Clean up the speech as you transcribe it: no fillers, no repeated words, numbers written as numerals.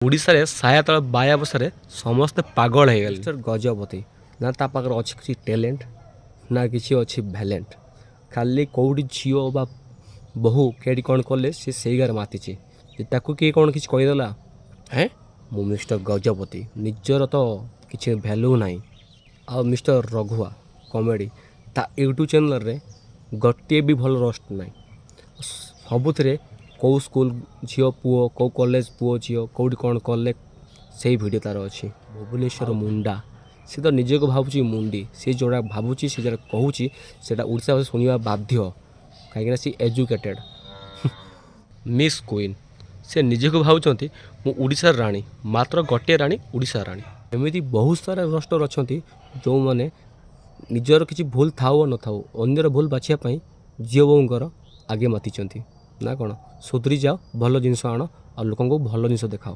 ଓଡ଼ିଶାରେ ସାୟା ତଳେ ବାୟା ବସାରେ ସମସ୍ତେ ପାଗଳ ହେଇଗଲେ। ମିଷ୍ଟର ଗଜପତି, ନା ତା ପାଖରେ ଅଛି କିଛି ଟ୍ୟାଲେଣ୍ଟ, ନା କିଛି ଅଛି ଭ୍ୟାଲେଣ୍ଟ। ଖାଲି କେଉଁଠି ଝିଅ ବା ବୋହୂ କେଠି କ'ଣ କଲେ, ସେ ସେଇ ଗାରେ ମାତିଛି। ଯେ ତାକୁ କିଏ କ'ଣ କିଛି କହିଦେଲା, ହେଁ, ମୁଁ ମିଷ୍ଟର ଗଜପତି, ନିଜର ତ କିଛି ଭ୍ୟାଲୁ ନାହିଁ। ଆଉ ମିଷ୍ଟର ରଘୁଆ କମେଡ଼ି, ତା ୟୁଟ୍ୟୁବ୍ ଚ୍ୟାନେଲ୍ରେ ଗୋଟିଏ ବି ଭଲ ରୋଷ୍ଟ ନାହିଁ। ସବୁଥିରେ କେଉଁ ସ୍କୁଲ ଝିଅ ପୁଅ, କେଉଁ କଲେଜ ପୁଅ ଝିଅ କେଉଁଠି କ'ଣ କଲେ, ସେଇ ଭିଡ଼ିଓ ତା'ର ଅଛି। ଭୁବନେଶ୍ୱର ମୁଣ୍ଡା, ସେ ତ ନିଜକୁ ଭାବୁଛି ମୁଣ୍ଡି। ସେ ଯେଉଁଟା ଭାବୁଛି, ସେ ଯେଉଁଟା କହୁଛି, ସେଇଟା ଓଡ଼ିଶାବାସୀ ଶୁଣିବା ବାଧ୍ୟ, କାହିଁକିନା ସେ ଏଜୁକେଟେଡ଼। ମିସ୍ କୁଇନ୍, ସେ ନିଜକୁ ଭାବୁଛନ୍ତି ମୁଁ ଓଡ଼ିଶାର ରାଣୀ, ମାତ୍ର ଗୋଟିଏ ରାଣୀ, ଓଡ଼ିଶାର ରାଣୀ। ଏମିତି ବହୁତ ସାରା ରୋଷ୍ଟର ଅଛନ୍ତି, ଯେଉଁମାନେ ନିଜର କିଛି ଭୁଲ ଥାଉ ବା ନଥାଉ, ଅନ୍ୟର ଭୁଲ ବାଛିବା ପାଇଁ ଝିଅ ବୋହୂଙ୍କର ଆଗେ ମାତିଛନ୍ତି। ନା କ'ଣ? ସୁଧୁରି ଯାଅ, ଭଲ ଜିନିଷ ଆଣ ଆଉ ଲୋକଙ୍କୁ ଭଲ ଜିନିଷ ଦେଖାଅ।